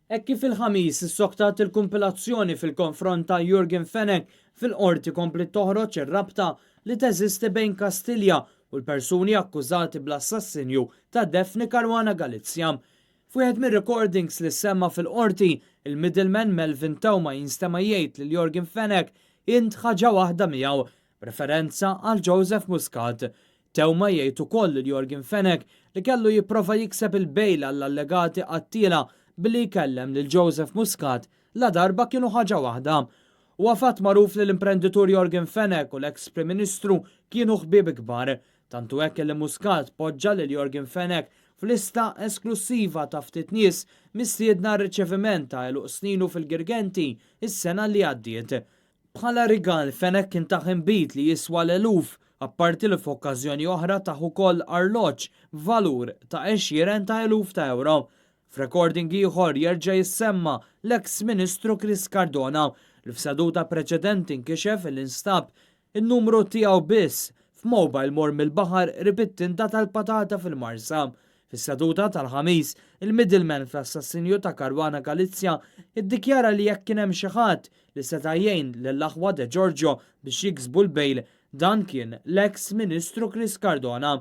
Hekk kif il-Ħamis issoktat il-kumpilazzjoni fil-konfront ta' Yorgen Fenech fil-Qorti kompliet toħroġ ir-rabta li teżisti bejn Kastilja u l-persuni akkużati bl-assassinju ta' Daphne Caruana Galizia. F'wieħed mir-recordings li ssemma fil-Qorti, il-middleman Melvin Theuma jinstema' jgħid lil Yorgen Fenech int ħaġa waħda miegħu, b'referenza għal Joseph Muscat. Theuma jgħid ukoll lil Yorgen Fenech li kellu jipprova jikseb il-bail għall-allegati qattiela billi jkellem lil Joseph Muscat ladarba kienu ħaġa waħda. Huwa fatt magħruf li l-imprenditur Yorgen Fenech u l-eks Prim Ministru kienu ħbieb kbar. Tant hu hekk li Muscat poġġa lil Yorgen Fenech f'lista esklussiva ta' ftit nies mistiedna għar-riċeviment ta' għeluq sninu fil-Girgenti s-sena li għaddiet. Bħala rigal, Fenech kien tah inbid li jiswa l-eluf, apparti li f'okkażjoni oħra tah ukoll arloġġ b'valur ta' għexieren ta' eluf ta' ewro. F'recording ieħor jerġa' jissemma l-eks Ministru Chris Cardona, li f'seduta preċedenti nkixef li nstab in-numru tiegħu biss f'mobile mormi l-baħar qrib it-tinda tal-patata fil-Marsa. Fis-seduta tal-Ħamis, il-middleman fl-assassinju ta' Caruana Galizia iddikjara li jekk kien hemm xi ħadd li seta' jgħin lill-aħwa De Giorgio biex jiksbu l-bail, dan kien l-eks Ministru Chris Cardona.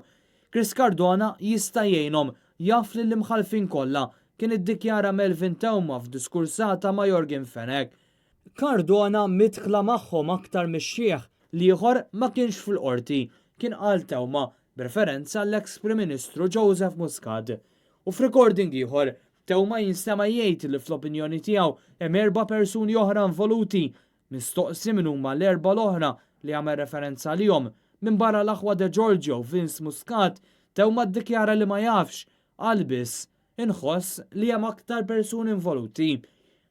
Chris Cardona jista' jgħinhom, jaf lill-imħallfin kollha, kien iddikjara Melvin Theuma f'diskursata ma' Yorgen Fenech. Cardona midħla magħhom aktar mix-xiħ, l-ieħor ma kienx fil-Qorti, kien qal Theuma, b'referenza għall-eks Prim Ministru Joseph Muscat. U f'recording ieħor, Theuma jinstema' jgħid li fl-opinjoni tiegħu hemm erba' persuni oħra involuti. Mistoqsi min huma l-erba' l-oħra li għamel referenza għalihom, minbarra l-aħwa De Giorgio u Vince Muscat, Theuma ddikjara li ma jafx, qal biss, Inħoss li hemm aktar persuni involuti.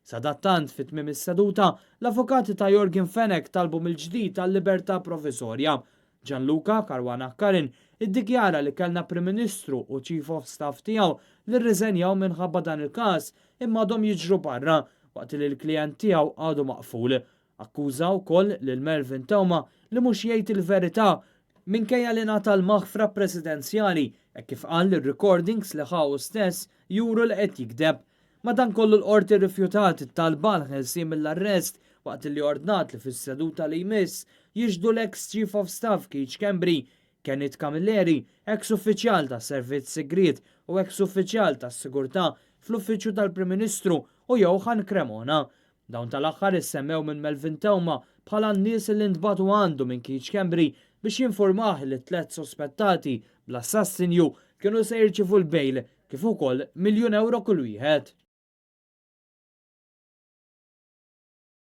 Sadattant, fi tmiem is-seduta, l-avukati ta' Yorgen Fenech talbu mill-ġdid għal-libertà proviżorja. Gianluca Caruana Karin iddikjara li kellna Prim Ministru u Chief of Staff tiegħu li rriżenjaw minħabba dan il-każ imma għadhom jiġru barra waqt li l-klijent tiegħu għadu maqful. Akkuża wkoll lil Melvin Theuma li mhux jgħid il-verità minkejja li ngħata l-maħfra presidenzjali hekk kif qal li r-recordings li ħa hu stess juru li qed jigdeb. Madankollu l-Qorti rrifjutat it-talba għall-ħelsien mill-arrest waqt li ordnat li fis-seduta li jmiss jixhdu l-eks Chief of Staff Keith Schembri, Kenneth Camilleri, eks uffiċjal tas-Servizz Sigriet u eks uffiċjal tas-Sigurtà fl-Uffiċċju tal-Prim Ministru u Johann Cremona. Dawn tal-aħħar issemmew minn Melvin Theuma bħala n-nies li ntbagħtu għandu minn Keith Schembri biex jinfurmah li t-tlett sospettati bl-assassinju kienu se jirċievu l-bail kif ukoll miljun ewro kull wieħed.